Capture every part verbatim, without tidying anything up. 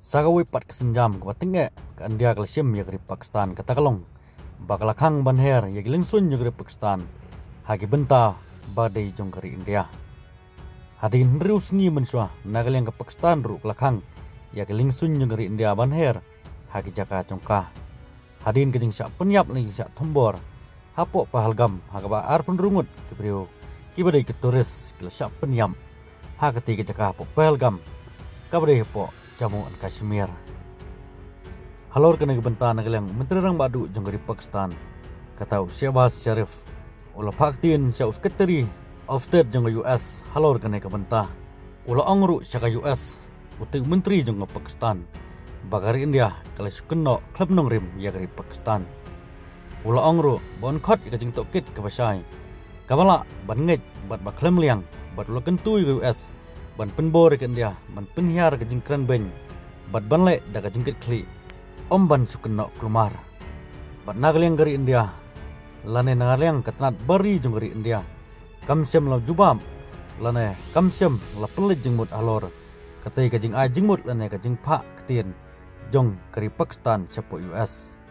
Sa kawei pat ka sienjam kaba tyngeh, ka India ka la shim ïa ka ri Pakistan, kata ka long ba ka la khang ban her ïa ki lyngsuin jong ka ri Pakistan ha ki bynta ba dei jong ka ri India. Hadien hynriew sngi mynshuwa, na ka liang ka Pakistan ruh ka la khang ïa ki lyngsuin jong ka ri India ban her ha ki jaka jong ka. Hadien ka jingshah pynïap lane jingshah thombor hapoh Pahalgam, ha kaba arphew hynriew ngut ki briew kiba dei ki tourist ki la shah pynïap ha katei ka jaka hapoh Pahalgam, kaba dei hapoh Jammu and Kashmir. Halor kane ka bynta, na ka liang u Myntri Rangbah Duh jong ka ri Pakistan, kata u Shehbaz Sharif, u la phah ktien sha u Secretary of State jong ka U S halor kane ka bynta. U la ong ruh sha ka U S, utei u myntri jong ka Pakistan, ba ka ri India ka la shu kynnoh khlem nongrim ïa ka ri Pakistan. U la ong ruh ba un khot ïa ka jingtohkit kaba shai, kaba lah ban ngeit bad ba khlem liang, bad u la kyntu ïa ka U S ban pynbor ïa ka India ban pynhiar ka jingkren beiñ bad ban leh da ka jingkitkhlieh, ym ban shu kynnoh kulmar. Bad na ka liang ka ri India, lane na ka liang ka tnat bar ri jong ka ri India, kam shym la jubab lane kam shym la pynleit jingmut halor katei ka jingai jingmut lane ka jingphah ktien jong ka ri Pakistan shapoh U S.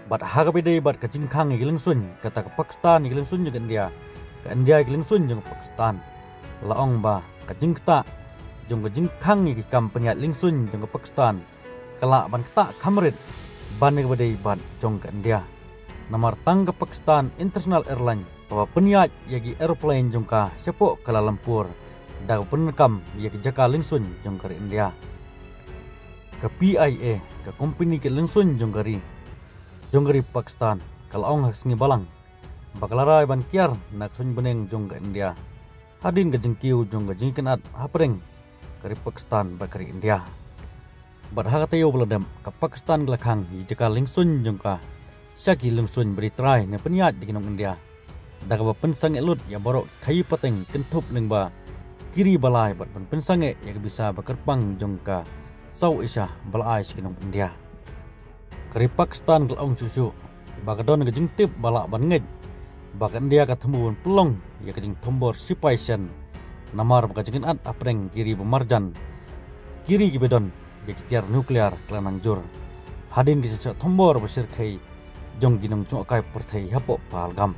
Bad ha kaba ïadei bad ka jingkhang ïa ki lyngsuin, kata ka Pakistan ïa ki lyngsuin jong ka India, ka India ïa ki lyngsuin jong ka Pakistan, la ong ba ka jingktah jong ka jingkhang ïa ki kam pynïaid lyngsuin jong ka Pakistan ka lah ban ktah kham rit ban ïa kaba dei bad jong ka India. Namar tang ka Pakistan International Airline kaba pynïaid ïa ki aeroplane jong ka shapoh Kuala Lumpur, da kaba pyndonkam ïa ki jaka lyngsuin jong ka ri India. Ka P I A, ka kompeni ki lyngsuin jong ka ri, jong ka ri Pakistan, ka la ong ha ka sngi Balang ba ka la rai ban kiar na ka suiñ bneng jong ka India, hadien ka jingkiew jong ka jingkynad hapdeng ka ri Pakistan bad ka ri India. Bad ha ka taïew ba la dep, ka Pakistan ka la khang ïa ki jaka lyngsuin jong ka sha ki lyngsuin ba dei trai ne pynïaid da ki nong India, da kaba pynsangeh lut ïa baroh ki khaïi pateng kynthup lyngba ki ri ba lai, bad ban pynsangeh ïa ka visa ba kyrpang jong ka South Asia ba la ai sha ki nong India. Ka ri Pakistan ka la ong shuh shuh ba ka don ka jingtip ba lah ban ngeit ba ka India ka thmu ban pynlong ïa ka jingthombor shipai shen, namar ba ka jingkynad hapdeng ki ri ba marjan, ki ri kiba don ïa ki tiar nuclear, ka la nang jur hadien ka jingshah thombor ba shyrkhei jong ki nongshong kai pyrthei hapoh Pahalgam.